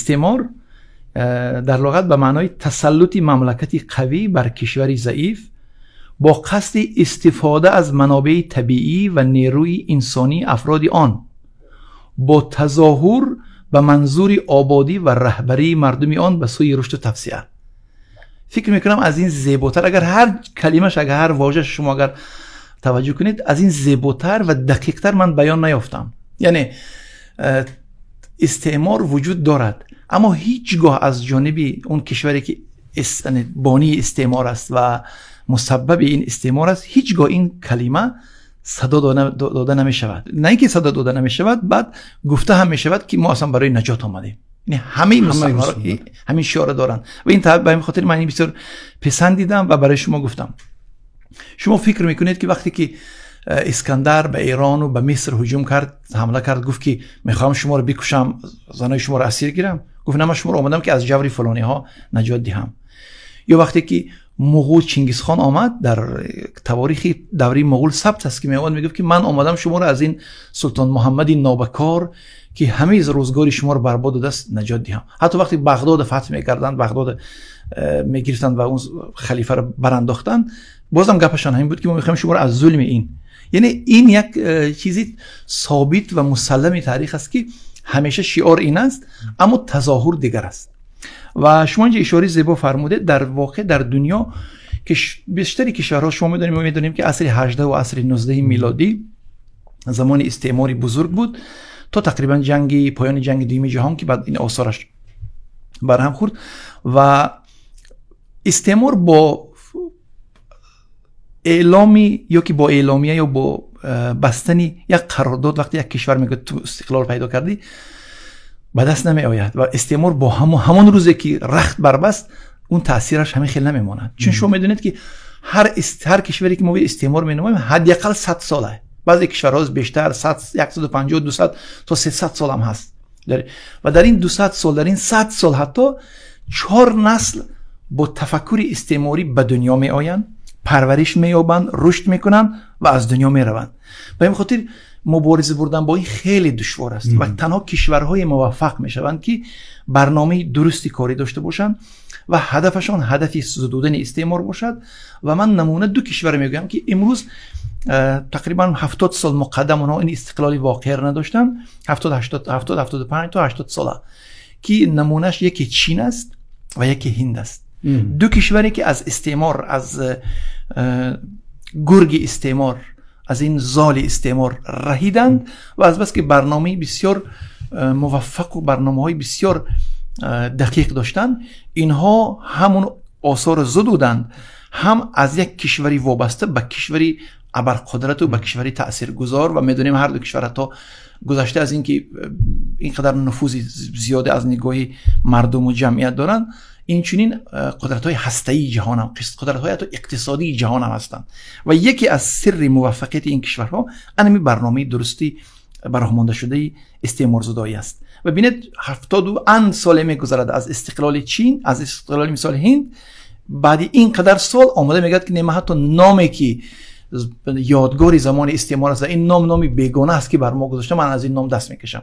استعمار در لغت به معنای تسلط مملکتی قوی بر کشوری ضعیف با قصد استفاده از منابع طبیعی و نیروی انسانی افراد آن با تظاهر به منظور آبادی و رهبری مردم آن به سوی رشد و توسعه. فکر میکنم از این زیباتر، اگر هر کلمه‌ش، اگر هر واژه شما اگر توجه کنید، از این زیباتر و دقیقتر من بیان نیافتم. یعنی استعمار وجود دارد، اما هیچگاه از جانب اون کشوری که بانی استعمار است و مسبب این استعمار است، هیچگاه این کلمه صدا داده نمی شود. نه اینکه صدا داده نمی شود، بعد گفته هم می شود که ما اصلا برای نجات آمدیم. یعنی همه مسلمان همین شعار دارند و این به این خاطر من این بسیار پسندیدم و برای شما گفتم. شما فکر میکنید که وقتی که اسکندر به ایران و به مصر هجوم کرد، حمله کرد، گفت که میخوام شما رو بکشم، زنای شما رو اسیر گیرم؟ گفت نه، من شما رو آمدم که از جور فلانی ها نجات دهم. یا وقتی که مغول چنگیز خان آمد، در تواریخ دوره مغول ثبت است که میومد میگفت که من آمدم شما رو از این سلطان محمد نابکار که همه از روزگار شما رو برباد داده است نجات دهم. حتی وقتی بغداد فتح میکردند، بغداد میگرفتند و اون خلیفه رو برانداختند، بازم گپشان همین بود که ما میخوایم شما رو از ظلم این، یعنی این یک چیزی ثابت و مسلم تاریخ است که همیشه شعار این است، اما تظاهر دیگر است. و شما اینجا اشاره زیبا فرموده. در واقع در دنیا که بیشتری کشورها شما میدونیم که عصر 18 و عصر 19 میلادی زمان استعماری بزرگ بود تا تقریبا جنگ پایان جنگ دوم جهان که بعد این آثارش برهم خورد و استعمار با اعلامی یا که با اعلامیه یا با بستن یک قرارداد، وقتی یک کشور میگه تو استقلال پیدا کردی، به دست نمی آید و استعمار با همون روزی که رخت بربست، اون تاثیرش همین خیلی نمیماند. چون شما میدونید که هر کشوری که ما به استعمار مینماییم حداقل 100 ساله، بعضی کشورها بیشتر، 100، 150، 200 تا 300 سال هم هست و در این 200 سال، در این 100 سال حتی 4 نسل با تفکر استعماری به دنیا می آیند، پرورش مییابند، رشد میکنند و از دنیا میروند. به این خاطر مبارزه بردن با این خیلی دشوار است و تنها کشورهای موفق میشوند که برنامه درستی کاری داشته باشند و هدفشان هدف زدودن استعمار باشد. و من نمونه دو کشور میگویم که امروز تقریبا 70 سال مقدم اونها این استقلال واقعی را نداشتن، 70، 80، 70، 75 تا 80 ساله، که نمونهش یکی چین است و یکی هند است. دو کشوری که از استعمار، از گرگ استعمار، از این زال استعمار رهیدند و از بس که برنامه بسیار موفق و برنامه های بسیار دقیق داشتند، اینها همون آثار زدودند، هم از یک کشوری وابسته به کشوری ابرقدرت و به کشوری تاثیرگذار. و میدونیم هر دو کشور حتی گذشته از اینکه اینقدر نفوذ زیاده از نگاه مردم و جمعیت دارند، این چنین قدرت های هسته‌ای جهان هم، قدرت های حتی اقتصادی جهان هم هستند. و یکی از سر موفقیت این کشورها انمی برنامه درستی براه مانده شده استعمار زدایی است. و ببینید 70 سال میگذرد از استقلال چین، از استقلال مثال هند، بعد اینقدر سال آمده میگه که نه، حتی نامی که یادگاری زمان استعمار است، این نام نامی بیگانه است که بر ما گذاشته، من از این نام دست میکشم.